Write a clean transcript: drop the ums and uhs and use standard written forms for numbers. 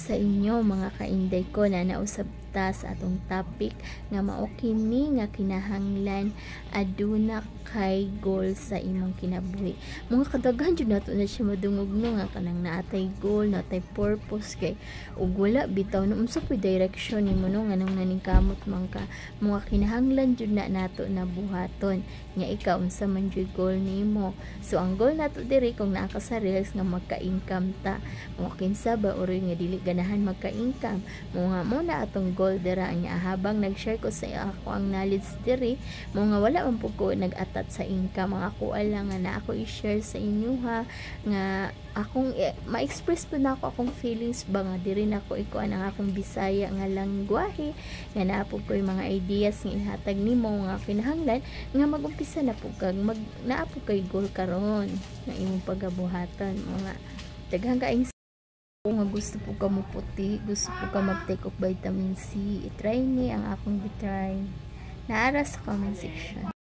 Sa inyo, mga kainday ko, na nausab ta sa atong topic nga mao kini nga kinahanglan aduna kay goal sa imong kinabuhi. Mga kadaghan jud nato na siya madungog, no, nga kanang naatay goal, naatay purpose, kay ug wala bitaw, no, unsa po'y direction nimo, no, nganong naningkamot man ka? Mga kinahanglan jud na nato na buhaton nga ikaw, unsa man jud goal nimo? So ang goal nato diri kung naa ka sa reels nga magka-income ta mo, kinsa ba uroy nga dili ganahan magka-income mo? Nga mo na atong goal dira nya. Habang nag-share ko sa ako ang knowledge diri mo nga wala man pud ko nag-atat sa income, ang ako lang nga na ako i-share sa inyo ha, nga akong ma-express po na ako akong feelings ba, nga diri na ako ikuan ang akong Bisaya nga langwahe, nga naa po ko'y mga ideas nga ihatag nimo nga kinahanglan nga mag-umpisa na po kag mag naa po kay goal karon nga imong pagabuhatan. Mga daghan kaayong nga gusto po ka mo puti, gusto po ka mag-take of vitamin C, i-try ni ang akong gi-try. Naara sa comment section.